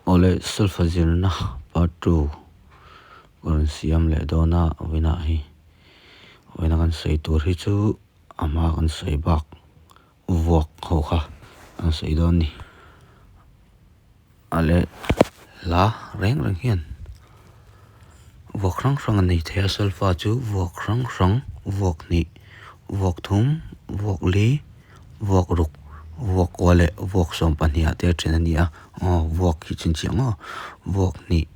Awle solfa zirna part 2 ka rawn siam leh dawn a vawiinah hi vawiina kan sawi tur hi chu a hma kan sawi bak vuak ho kha kan sawi dawn a ni. Awle hla reng reng hian vuak hrang hrang a nei thei a solfa chu vuak hrang hrang vuak hnih vuak thum vuak li Vuak ruk, vuak kua leh vuak 12 ah te a then a ni a, aw vuak hi chhinchhiah maw? Vuak hnih,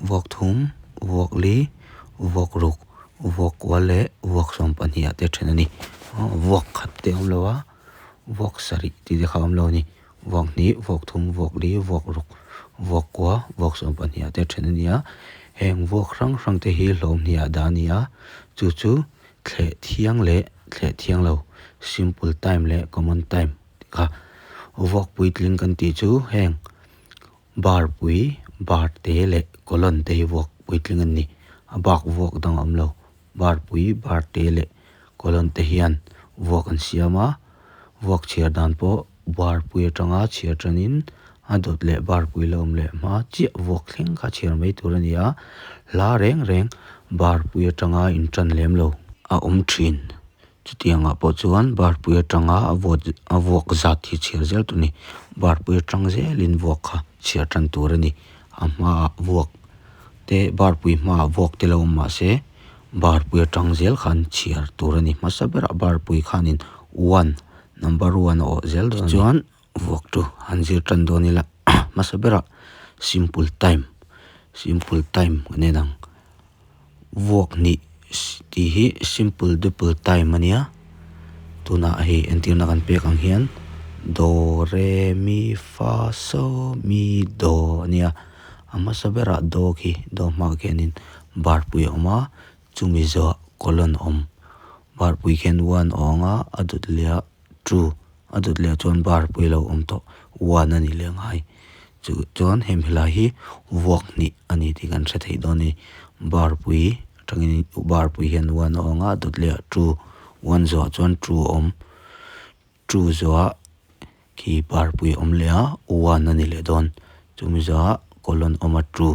vuak thum, vuak li, vuak ruk, vuak kua leh vuak 12 ah te a then a ni. Aw vuak khat te a awm lo a, vuak sarih tih te kha a awm lo a ni. Vuak hnih, vuak thum, vuak li, vuak ruk, vuak kua, vuak 12 ah te a then a ni a. Heng vuak hrang hrang te hi hlawm hnih ah dah a ni a, chu chu Thleh thiang leh thleh thiang lo, simple time leh common time tih kha vuak puitling kan tih chu heng bar pui, bar te leh colon te hi vuak puitling an ni. A bak vuak dang a awm lo. Bar pui, bar te leh colon te hian vuak an siam a, vuak chhiar dan pawh bar pui atanga chhiar tanin a dawt leh bar pui la awm leh hma chiah vuak thleng kha chhiar mai tur a ni a, hla reng reng bar pui atanga intan lem lo a awm thin. Chutiangah pawh chuan bar pui atanga a vuat a vuak zat hi chhiar zel tur a ni. Bar pui atang zelin vuak kha chhiar tan tur a ni. A hmaah vuak te bar pui hmaah vuak te lo awm mah se bar pui atang zel khan chhiar tur a ni. Hmasa berah bar pui khanin one number one a awh zel dawn a ni. Tichuan Vuak chu han zir tan dawn ila hmasa berah simple time simple time kan en ang vuak hnih tih hi simple duple time a nia tunah hei entirna kan pek ang hian do re mi fa so mi do a nia a hmasa berah do khi do hmaah khianin bar pui a awm a chumi zawhah colon a awm bar pui khian one a awng a a dawt leh ah. Two a dawt leh chuan bar pui lo awm tawh one a ni leh ngai chu chuan hemi helai hi vuak hnih a ni tih kan hre thei dawn a ni bar pui atangin bar pui hian one a awng a dawt leh ah two one zawhah chuan two a awm two zawhah khi bar pui a awm leh a one a ni leh dawn chumi zawhah colon awm a two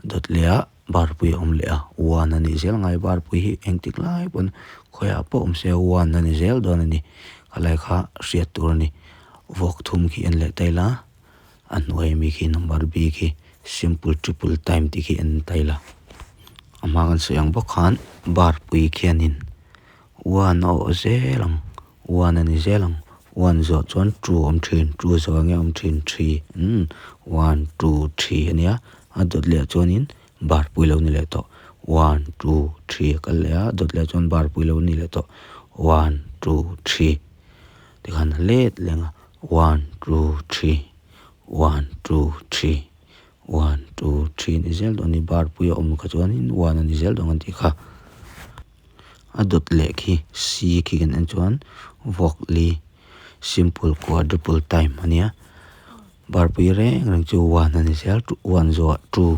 dawt leh ah. Barpui a awm leh a, one a nih zel ngai barpui hi engtik lai pawn khawiah pawh awm se one a ni zel dawn a ni khalai kha hriat tur a ni vuak thum khi en leh ta ila a hnuai ami khi number b khi simple triple time tih khi en ta ila a hma kan sawi ang bawk khan barpui khianin one a awh zel ang one a ni zel ang one zawh chuan two a awm thin two zawh ang nge a awm thin three umm one two three a nia a dawt leh ah chuanin bar pui lo ni leh tawh one two three a kal leh a dawt leh ah chuan bar pui lo ni leh tawh one two three tikhan a let leng a one two three one two three one two three a ni zel dawn a ni bar pui a awm kha chuanin one a ni zel dawn a tih kha. A dawt leh khi c khi kan en chuan vuak li simple quadruple time a nia barpui reng reng chu one a ni zel one zawhah two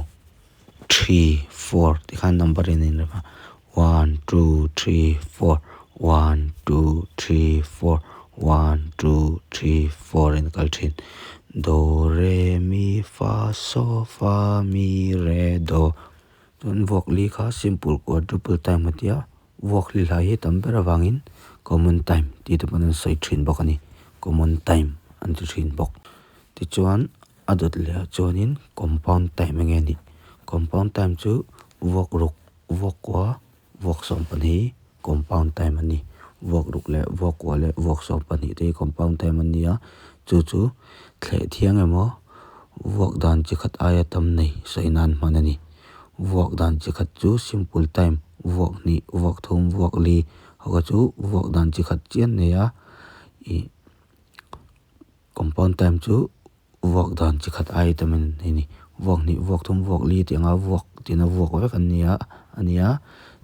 three four tikhan number in a inrem a one two three four one two three four one two three four in a kal thin do re mi fa so fa mi re do. Chuan vuak li kha simple quadruple time a tia, vuak li hlai hi tam ber avangin common time tih te pawn an sawi thin bawk a ni, common time an ti thin bawk. Tichuan a dawt leh ah chuanin compound time enge a nih, compound time chu vuak ruk, vuak kua, vuak 12 compound time a ni. Vuak ruk leh vuak kua leh vuak 12 te hi compound time an ni a, chu chu thleh thiang emaw vuak dan chi khat aia tam nei sawi nan hman a ni. Vuak dan chi khat chu simple time, vuak hnih, vuak thum, vuak li ho kha chu vuak dan chi khat chian nei a, ih compound time chu Vuak dan chi khat ai tam in a ni. Vuak hnih, vuak thum, vuak li tih anga vuak tina vuak vek an nia a ni a.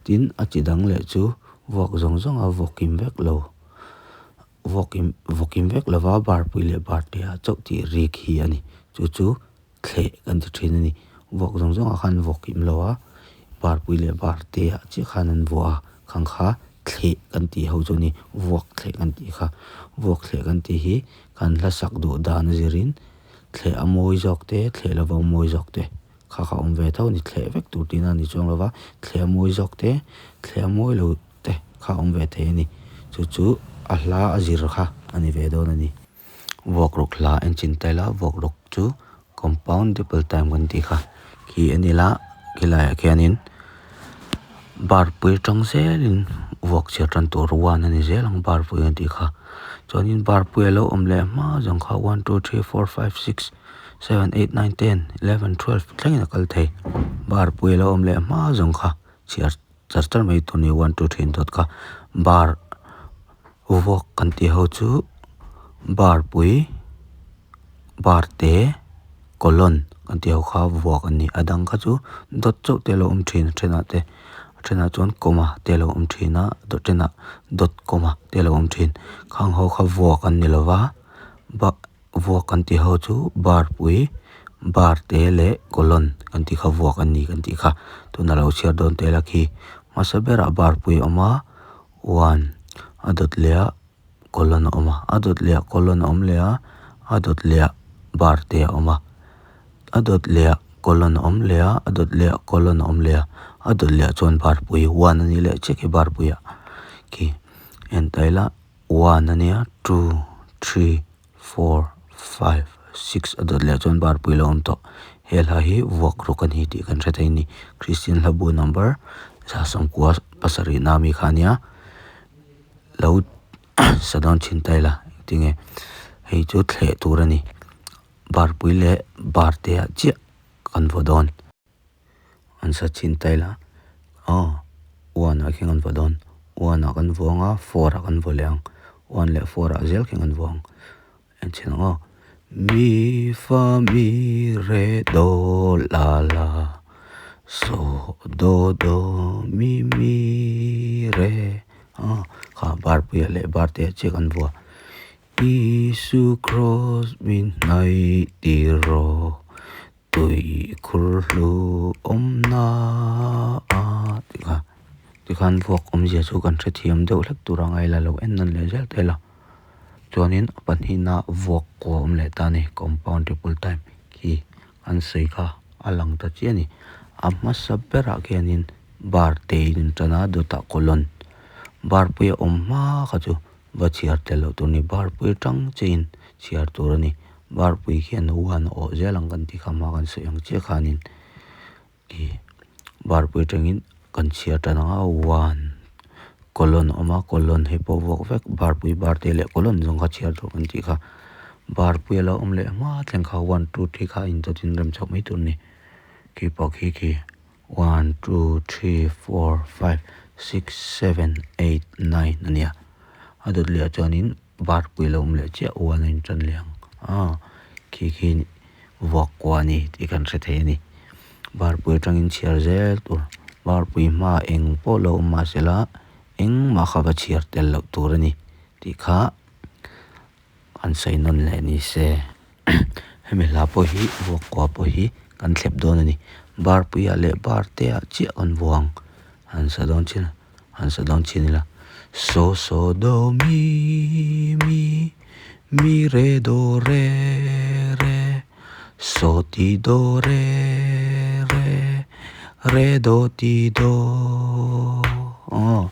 Tin, a chi dang leh chu vuak zawng zawng a vuak kim vek lo. Vuak kim vuak kim vek lova barpui leh bar te ah chauh tih rik hi a ni. Chu chu thleh kan ti thin a ni. Vuak zawng zawng ah khan vuak kim lo a, barpui leh bar te ah chiah khan an vuah a, khang kha thleh kan tih ho chu a ni. Vuak thleh kan tih kha. Vuak thleh kan tih hi Kan hla sak duh dan a zirin Thleh a mawi zawk te, thleh lova mawi zawk te kha kha awm ve tho a ni. Thleh vek tur tihna a ni chuang lova, thleh a mawi zawk te, thleh a mawi lo te kha awm ve thei a ni. Chu chu a hla a zir kha a ni ve dawn a ni. Vuak ruk hla en chin ta ila, vuak ruk chu compound triple time kan tih kha khi en ila khilaiah khianin bar pui atang zelin vuak chhiar tan tur one a ni zel ang bar pui an tih kha chuanin bar pui a lo awm leh hma zawng kha one two three four five six seven eight nine ten eleven twelve thlengin a kal thei bar pui a lo awm leh hma zawng kha chhiar char char mai tur a ni one two three dawt kha bar vuak kan tih ho chu bar pui bar te colon kan tih ho kha vuak an ni a dang kha chu dawt chauh te a lo awm thin a thenah te a thenah chuan comma te a lo awm thin a dawt thenah dawt comma te a lo awm thin khang ho kha vuak an ni lova vuak kan tih ho chu bar pui bar te leh colon kan tih kha vuak an ni kan tih kha tuna lo chhiar dawn te la khi hmasa berah bar pui a awm a one a dawt leh a colon a awm a a dawt leh ah colon a awm leh a a dawt leh ah bar te a awm a a dawt leh ah colon a awm leh a a dawt leh ah colon a awm leh a a dawt leh ah chuan bar pui one a nih leh chiah khi bar pui ah khi en ta ila one a nia two three four five six a dawt leh ah chuan bar pui a lo awm tawh he hla hi vuak ruk a ni tih kan hre thei a ni Kristian hlabu number 29 pasarih na ami kha a nia. Lo sa dawn thin ta ila tinge hei chu thleh tur a ni barpui leh bar te ah chiah kan vaw dawn an sa chhin ta ila aw one ah khian kan vaw dawn one ah kan vaw ang a four ah kan vaw leh ang one leh four ah zel khian kan vaw ang en chhin ang aw mi fa mi re do la la so do do mi mi re aw kha bar puia leh bar te chiah kan vuah Isu kraws min hnaih tir rawh tui khur hlu awmna a tih kha tikhan vuak awmzia chu kan hrethiam deuh hlek tur a ngai la lo en nawn leh zel ta ila chuanin a pahnihna vuak kua awm leh ta a ni compound triple time khi an sawi kha a lang ta chiah a ni a hmasa berah khianin bar te in in tan a dawtah colon bar pui a awm hma kha chu va chhiar tel loh tur a ni bar pui atang chiahin chhiar tur a ni bar pui khian one a awh zel ang kan tih kha hma kan sawi ang chiah khanin ih bar pui atangin kan chhiar tan ang a one colon a awm a colon hei pawh vuak vek bar pui bar te leh colon zawng kha chhiar tur kan tih kha bar pui a lo awm leh hma thleng kha one two three kha a indawtin rem chhoh mai tur a ni khi pawh khi khi one two three four five six seven eight nine a nia a dawt leh ah chuanin bar pui a lo awm leh chiah one a intan leh ang aw khi khi vuak kua a ni tih kan hre thei a ni bar pui atangin chhiar zel tur bar pui hmaah eng pawh lo awm mahsela engmah kha va chhiar tel loh tur a ni tih kha an sawi nawn leh ni se hemi hla pawh hi vuak kua pawh hi kan thlep dawn a ni bar puiah leh bar te ah chiah kan vuang han sa dawn chin a. Han sa dawn chin ila So so do mi mi mi re do re re so ti do re re re do ti do aw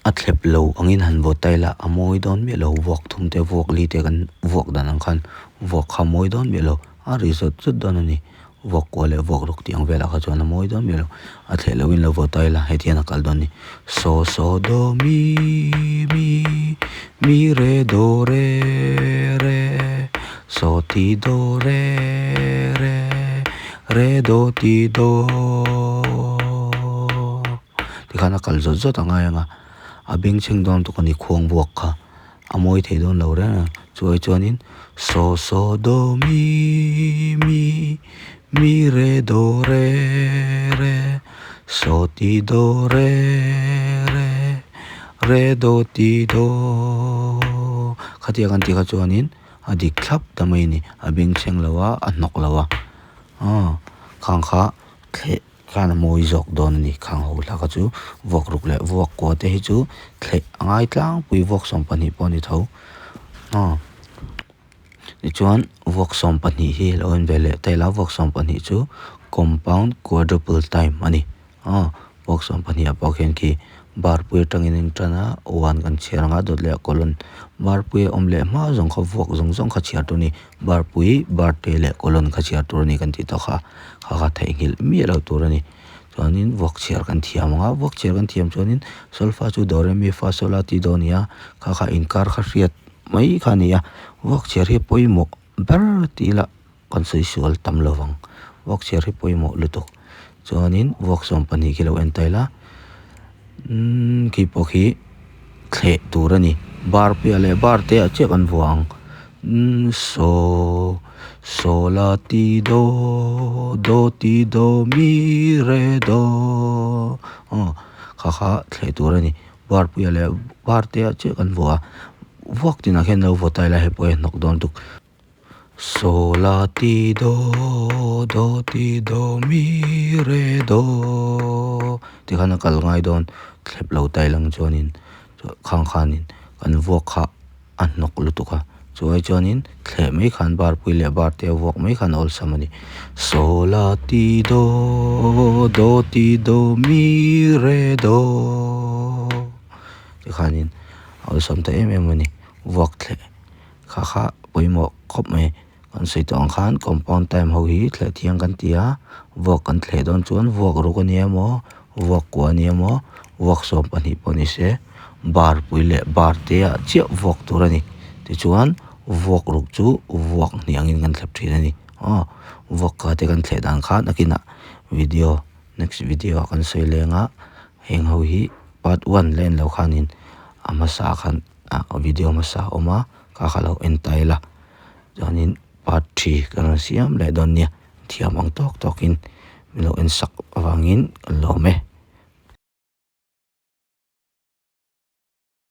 a thlep lo angin han vaw ta ila a mawi dawn miah lo vuak thum te vuak li te kan vuak dan ang khan vuak kha a mawi dawn miah lo a ri zawt zawt dawn a ni. Vuak kua leh vuak ruk tih ang velah kha chuan a mawi dawn miah lo. A thleh lohin lo vaw ta ila heti hian a kal dawn a ni. So so do mi mi mi re do re re so ti do re re re do ti do tikhan a kal zawt zawt a ngai ang a, a bengchheng dawn tuk a ni khuang vuak kha. A mawi thei dawn lo reng a, chuai chuanin so so do mi mi mi re do re re so ti do re re re do ti do khatiang an tih kha chuanin a dik thlap ta mai a ni a bengchheng lo a a hnawk lo a aw khang kha thleh. Khan a mawi zawk dawn a ni. Khang ho hla kha chu vuak ruk leh vuak kua te hi chu thleh a ngai tlangpui vuak 12 pawh a ni tho. Aw. Tichuan vuak 12 hi lo en ve leh ta ila, vuak 12 chu compound quadruple time a ni. Aw, vuak 12 ah pawh khian khi bar pui atangin a intan a, one kan chhiar ang a, dawt leh a colon bar pui a awm leh hma zawng kha vuak zawng zawng kha chhiar tur a ni. Bar pui, bar te leh colon kha chhiar tur a ni kan tih tawh kha, kha kha theihnghilh miah lo tur a ni. Chuanin vuak chhiar kan thiam ang a, vuak chhiar kan thiam chuanin solfa chu do re mi fa sol la ti dawn a ni a, kha kha inkar kha hriat mai kha a ni a, vuak chhiar hi pawimawh ber tih ila kan sawi sual tam lo vang, vuak chhiar hi pawimawh lutuk. Chuanin vuak 12 khi lo en ta ila, umm khi pawh khi thleh tur a ni, bar piah leh bar te ah chiah kan vuah ang, umm saw saw la ti do do ti do mi re do aw kha kha thleh tur a ni, bar puia leh bar te ah chiah kan vuah a, vuak tinah khian lo vaw ta ila hei pawh hi a hnawk dawn tuk. Saw la ti do do ti do mi re do tikhan a kal ngai dawn thlep lo ta ilang chuanin khang khanin kan vuak kha a hnawk lutuk a chuai chuanin thleh mai khan bar pui leh bar te a vuak mai khan a awlsam a ni. Saw la ti do do ti do mi re do tikhanin a awlsam ta em em a ni vuak thleh. Kha kha pawimawh khawp mai. Kan sawi tawh ang khan compound time ho hi thleh thiang kan ti a, vuak kan thleh dawn chuan vuak ruk a nia maw, vuak kua a nia maw, vuak 12 pawh ni se bar pui leh bar te ah chiah vuak tur a ni. Tichuan vuak ruk chu vuak hnih angin kan thlep thin a ni. Aw vuak ka te kan thleh dan khan nakinah video next video ah kan sawi leng a, heng ho hi part one la en lo khanin a hmasa khan. ah video hmasa a awm a kha kha lo en ta ila chuanin part three ka rawn siam leh dawn nia thiam ang tawk tawkin min lo en sak avangin ka lawm e.